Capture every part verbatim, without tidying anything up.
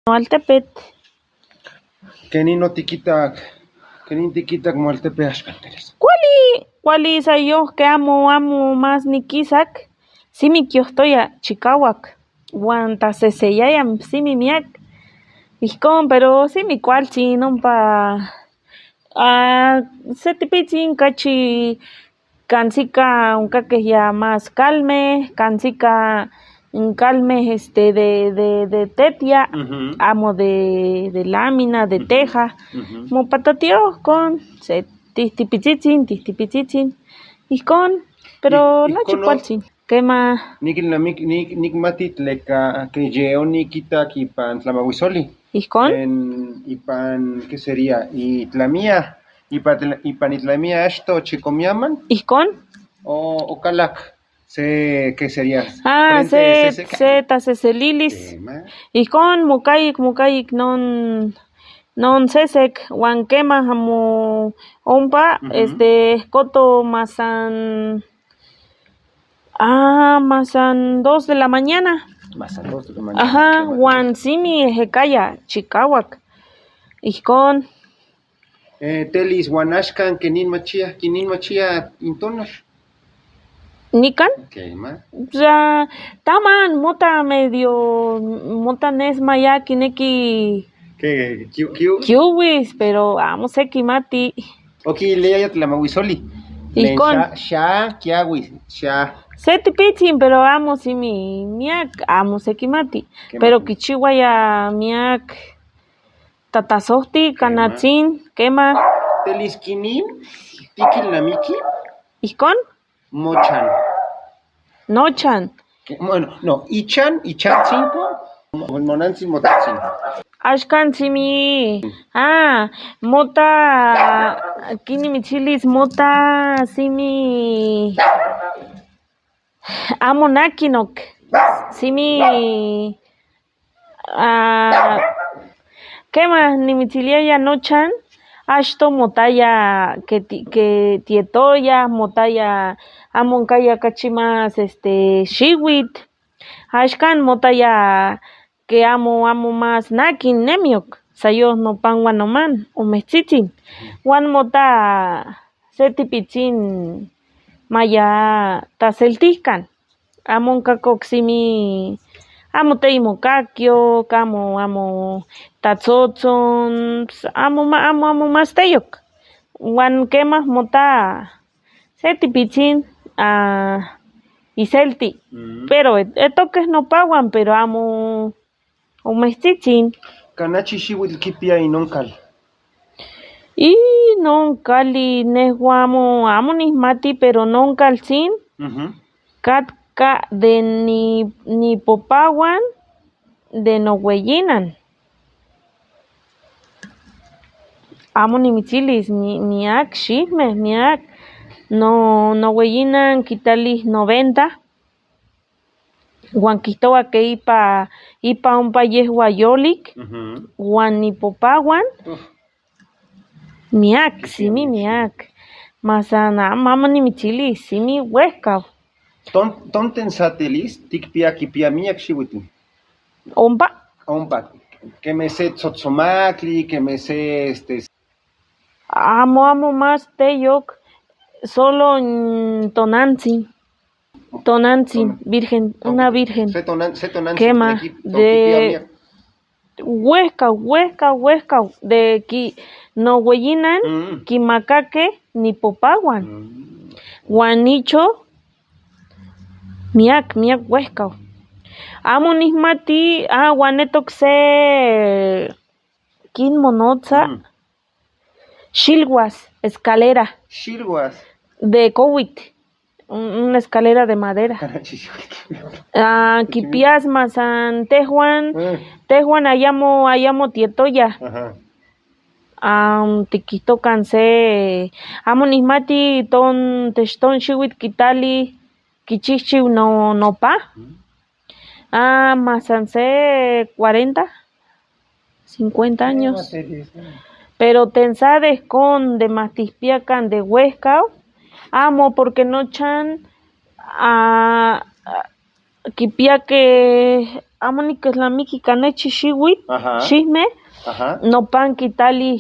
Waltepet. Keni no tikitak, keni tikitak Waltepet ashkan, Teresa. Kwali, kwali sayok ke amo, amo mas nikisak, simi kyojtoya chikawak, wan ta seseyaya simi miak. Ijkon, pero simi kwal chin ompa, ah, se tipichin kachi Kansi ka onkakejya mas kalme, kansi ka kalme, este, de, de, de tetia, amo de, de lámina, de teja. Mo patatyojkon, se tijtipitsitsin, tijtipitsitsin. Ijkon, pero no chi kwal chin. Kema. Nik, nik, nik, nikmati tleka keye oni kitak ipan tlamawisoli. Ijkon. En ipan, ¿qué sería? Itlamia. Ipan, ipan itlamia esto chi komiaman. Ijkon. O, o kalak. Se, ¿qué sería? Ah, se, se ta seselilis. Ijkon, mukayik, mukayik non, non sesek, wan kema amo ompa, este, koto masan, ah, masan dos de la mañana. Masan dos de la mañana. Ajá, wan simi ejekaya chikawak. Ijkon. Eh, telis wan ashkan keni machiya, keni machiya intonal. Nikan? Kema. O sea, taman mota medio, mota nesma ya kineki. Kiu, kiu. Kiuwis, pero amo se kimati. Oki le ya tlamawisoli. Ijkon. Sha, sha, kiawis, sha. Se tipichin, pero amo simi miak, amo se kimati. Pero kichiwaya miak. Tatasohti, kanatsin, kema. Teliskinin, tikilnamiki. Ijkon? Mochan. Nochan. Bueno, no, ichan, ichan cinco, mo-, monantsin, motatsin. Ashkan simi, ah, mota, kini michilis mota, simi, amo nakinok, simi, Ah, kema, ni michiliya ya nochan, ashto motaya ke ti-, ke tietoya, motaya, amo nkaya kachi mas, este, shiwit. Ashkan motaya ke amo, amo mas nakin nemiok, sayo nopan wan noman, ometsitsin. Wan mota se tipichin maya ta seltikan. Amo nkakok simi, amo teymo kakiok, amo, amo ta tsotson, amo ma-, amo, amo mas teyok. Wan kema mota se tipichin, ah, iselti. Pero e-, etokehnopa wan, pero amo Omestsitsin. Kanachi shiwit kipiya inonkal? Inonkali nehua amo, amo nihmati, pero nonkaltsin. Katka de ni, ni popawan de noweyinan. Amo nimichilis, mi, miak shihme, miak. No, noweyinan kitali noventa. Wan kihtowa ke ipa, ipa ompa yehua yolik, wan ni popawan. Miak, simi miak. Masana, mama ni michili, simi wehkau. Ton-, tonten satelis, tikpia, kipia miak shiwitin. Ompa. Ompa. Kemese tsotsomakli, kemese, este, Amo, amo mas teyok, solo, mm, tonantsin. Tonantsin, virgen, una virgen. Kema, de wehkau, wehkau, wehkau, de ki, noweyinan, kimakake, ni popawan. Wan nicho, miak, miak wehkau. Amo nihmati, ah, wan netok se, kin monotsa. Shilwas, escalera. Shilwas. De kowit. Un, una escalera de madera. Ah, kipias masan, tehuan, tehuan ayamo, ayamo tietoya. Am, tikihtokan se, amo nihmati ton, tesh ton shiwit kitali, kichihchiw no, nopa. Ah, masan se cuarenta, cincuenta años. Pero tensa de esconde, mas tikpiakan de wehkau. Amo, porque nochan, ah, kipia ke amo ni ke la mi kikane chi xiwit, Aha. Xihme, Aha. Nopan kitali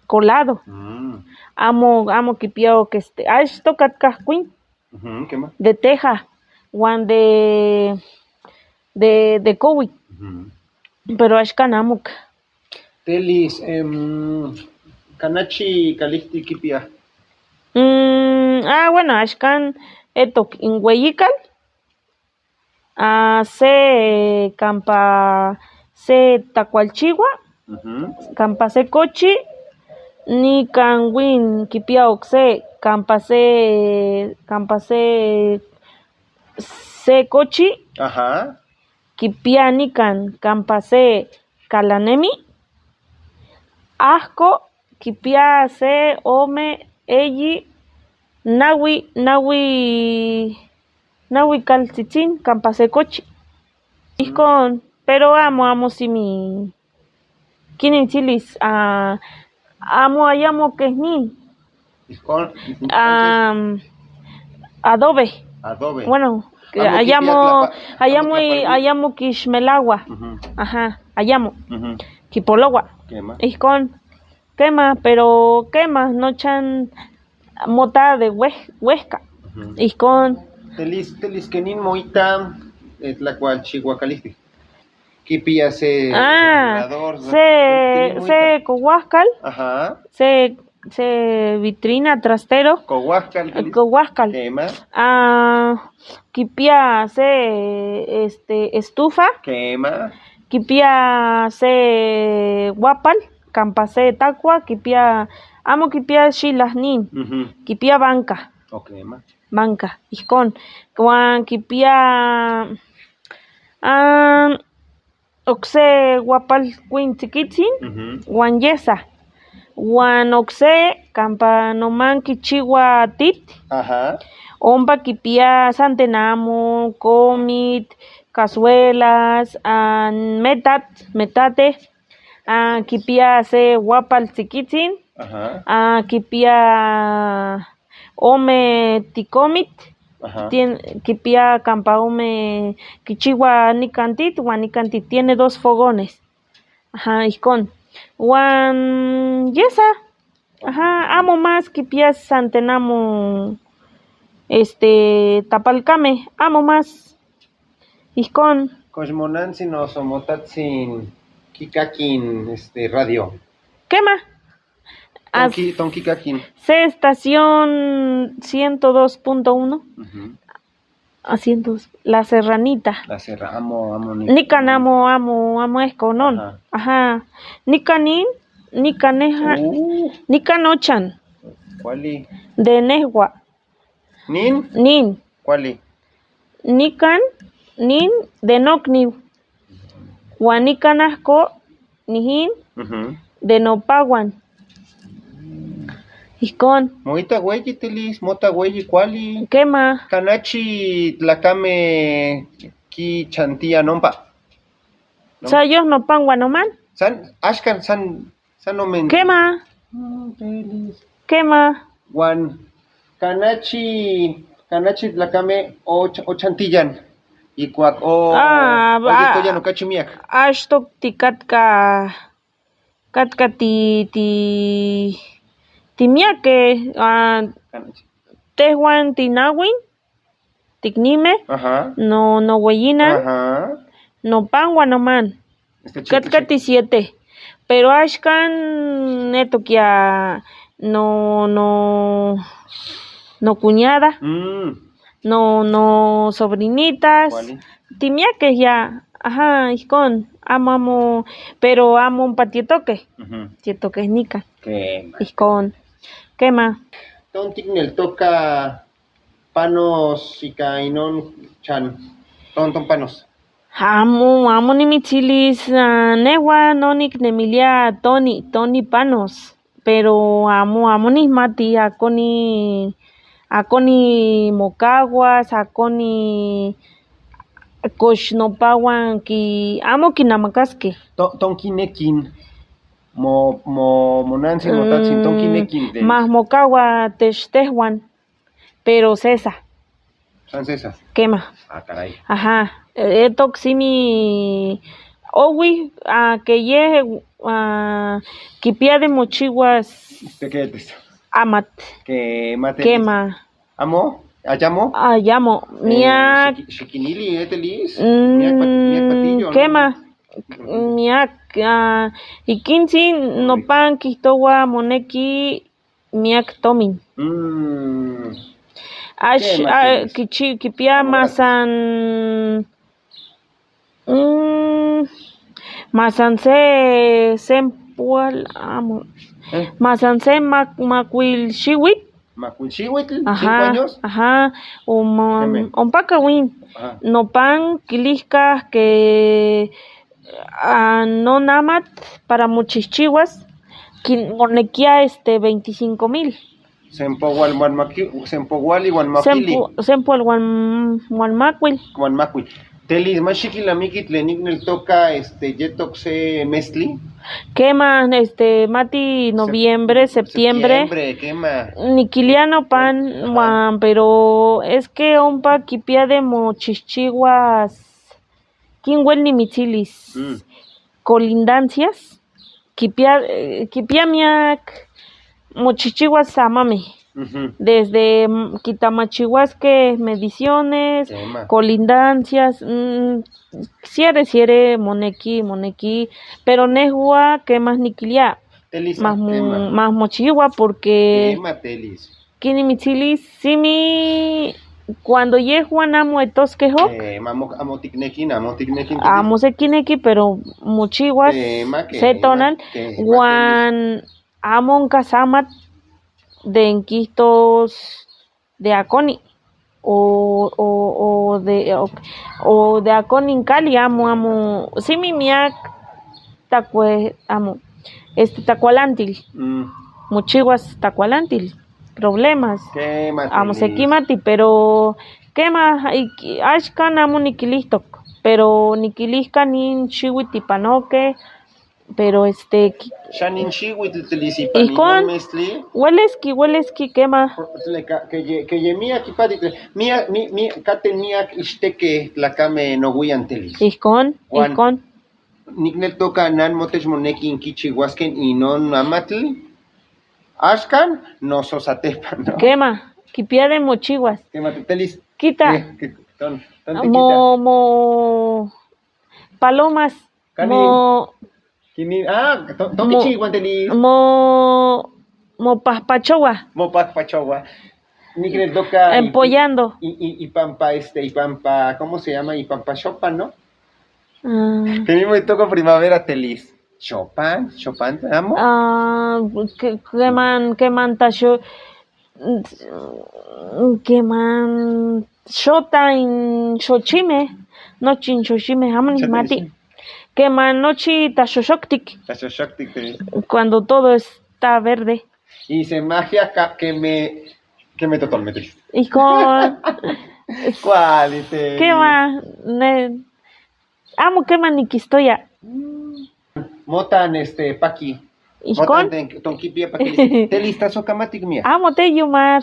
colado. Mm. Amo, amo kipia oke este. Ashto katkahkwin. Ujú, ¿qué más? De teja, wan de, de, de kowit. Ujú. Pero ashkan amuk. Telis, em, kanachi kalixti kipia. Mm, ah, bueno, ashkan etok inweyikal. Ah, se kampa se takwalchiwa, Ujú. Kampa se kochi, nikan win kipia okse, kampa se, kampa se, se kochi, Ajá. Kipia nikan kampa se kalanemi, ahko kipia se ome, eyi, nawi, nawi, nawi kaltsitsin kampa se kochi. Ihkon, pero amo, amo simi. Kini chilis, ah, amo ayamo kehnin. Ihkon, entonces, am, adobe. Adobe. Bueno, que amo ayamo, kipiatla pa-, ayamo amo i-, kiapalu. Ayamo kishmelagua. Ujú. Ajá, ayamo. Ujú. Kipologua. Kema. Ihkon. Kema, pero kema, no chan mota de weh-, wehka. Ujú. Ihkon. Telis, telis kenin moita, eh, tlakual chihuacaliste. Kipia se, ah, refrigerador, se, kenin moita. Se kowahkal. Ajá. Se, se vitrina trastero. Kowahkal, kelis. Kowahkal. Kema. Ah, kipia se, este, estufa. Kema. Kipia se wapal, kampa se takwa, kipia, amo kipia shilahnin, Ujú. Kipia banka. Ok, ma. Banka, ihkon. Wan kipia, ah, okse wapal kwin tsikitsin, Ujú. Wan yesa. Wan okse kampa noman kichiwa tit. Ajá. Ompa kipia santenamu, komit, cazuelas, ah, metat, metate. Ah, kipia se wapal tsikitsin. Ajá. Ah, kipia ome tikomit. Ajá. Tien-, kipia kampa ome kichiwa nikan tit, wan nikan tit. Tiene dos fogones. Ajá, ihkon. Wan yesa. Ajá, amo mas kipia santenamu, este, tapalkame, amo mas. Ihkon. Kochmonantsin o somotatsin kikakin, este, radio. Kema. Tonki-, tonkikakin. Se estación ciento dos punto uno. Ujú. A ciento dos, La Serranita. La Serra-, amo, amo ni-, Nikan amo, amo, amo ehko non. Ajá. Ajá. Nikan nin, nikan neha, Uh. Nikan nochan. ¿Cuál? De nehwa. ¿Nin? Nin. ¿Cuál? Nikan, nin, de nokniw. Wan nikan ahko, nihin, Ujú. De nopawan. Ihkon. Moita weyi, Telis, mota weyi, ¿cuál? Kema. Kanachi tlakame kichantiya nompa. Sa yoh nopan wan noman. San, ashkan san, san nomen. Kema. Mm, Telis. Kema. Wan, kanachi, kanachi tlakame och-, ochantiyan. Y kuak o, Ah, o ba-, yetoyan okachi miyak. Ashtok ti katka, katka ti, ti, ti miyak, ah, Kanachi. Tehwan ti nawin, tiknime, Ajá. No, no weyina, Ajá. Nopan wan noman. Este chico, Katkati sí. Siete. Pero ashkan netokia no, no, no cuñada, Mm. No, no sobrinitas. ¿Cuál es? Ti miakeh ya. Ajá, ihkon. Amo, amo. Pero amo pa tietokeh. Ujú. Tietokeh nikan. Kema. Ihkon. Kema. Tontik nel toka panos ika inon chan. Ton, ton panos. Amo, amo nimitsilis, ah, newa no niknemilia Tony, Tony Panos. Pero amo, amo nihmati, akoni, akoni mokawas, akoni koshnopawan ki, amo kinamakaske. To, ton kinekin, mo, mo, mo nansin, mo tatsin, ton kinekin de. Mas mokawa tesh tehwan. Pero sesa. Francesa. Kema. Ah, caray. Aha. Eh, toksimi owi, ah, ke ye, ah, kipia de mochiwas. Te ke te. Amat. Ke mate. Kema. Amo? Ayamo? Ayamo. Eh, miak. Shiki-, shikinili, eh, telis. Mm, miak pat-, miak patillo, ¿no? Kema. Miak, ah, ikinsi nopan kihtowa moneki miak tomin. Mm. Ash-, kema, ah, telis. Kichi-, kipia masan, mm, masan se, sempual, amo. Eh. Masan se mak-, makuil shiwit. Makuil shiwit, cinco años. Ajá, ajá. O ma-, keme. Ompa kawin. Ajá. Nopan kilihka ke, ah, no namat para mochihchiwas, kin-, monekia, este, veinticinco mil. Sempowal wan maki-, sempowal y wan makili. Sempo-, sempowal wan, wan makuil. Wan makuil. Telis, ma shikilamikitle nik neltoka, este, yetoq se mestli. Kema, este, mati sep-, noviembre, septiembre. Septiembre, kema. Nikiliano pan, ajá, wan, pero es que ompa kipia de mochihchiwas. Kin wel ni mitsilis. Mm. Colindancias. Kipia, eh, kipia miak mochihchiwas amami. Ujú. Desde, mm, kitamachiwaske mediciones, kema, colindancias, mm, siere, siere, moneki, moneki, pero nehuwa kema nikilia. Telis, mas mu-, kema, mas mochihiwa porque kema, telis. Kini mitsilis, simi, cuando yehuwa namu etoskeho. Eh, mamo, amo tikneki, amo tikneki, amo se kineki, pero mochiwas, eh, ma ke, se tonan, ma ke, ma ke, wan amo nkasamat de nkihtos de akoni, o, o, o de, o, o de akoni nkali, amo, amo, simi miak takwe, amo, este, takwalantil. Mm. Mochiwas takwalantil. Problemas. Kema, amo se kimati, pero kema, ashkan amo nikilihtok, pero nikilihka nin shiwiti panoke, pero este, ki-, xa nin shiwiti tilisi pani. Ihkon, no mestli. Weleski, weleski kema. Por-, le ka-, ke ye, ke ye miak kipati, miak, mi, mi, kate miak ishteke tlakame no wiyan tilisi. Ihkon, wan, ihkon. Nik neltoka nan motech monekin kichiwaske inon amatl. Ashkan no so satepa, no. Kema, kipia de mochiwas. Kema, te-, telis. Kita. Eh, ki-, ton, ton te mo, kita. Mo, palomas. Kani? Mo, kini, ah, ton, ton mo, kichiwan telis. Mo, mo pahpachowa. Mo pahpachowa. Nik neltoka i-, empollando. I, i, ipampa, este, ipampa, ¿cómo se llama? Ipampa shopan, ¿no? Ah. Kemi mo toka primavera telis. Shopan, shopan, amo. Ah, ke, keman, keman ta sho-, keman shota in shochime, nochi in shochime, amo ni mati. Keman nochi ta shoshoktik. Ta shoshoktik, telis. Cuando todo está verde. Y se magia ca-, que me, que me totó, me triste. Hijo. ¿Cuál, este? ¿Qué más? Ne-, amo kema nikistoya. Motan, este, paki. Ihkon. Motan ten-, tonkipia paki. Telis, ta so kamatik mia. Amo te yumar.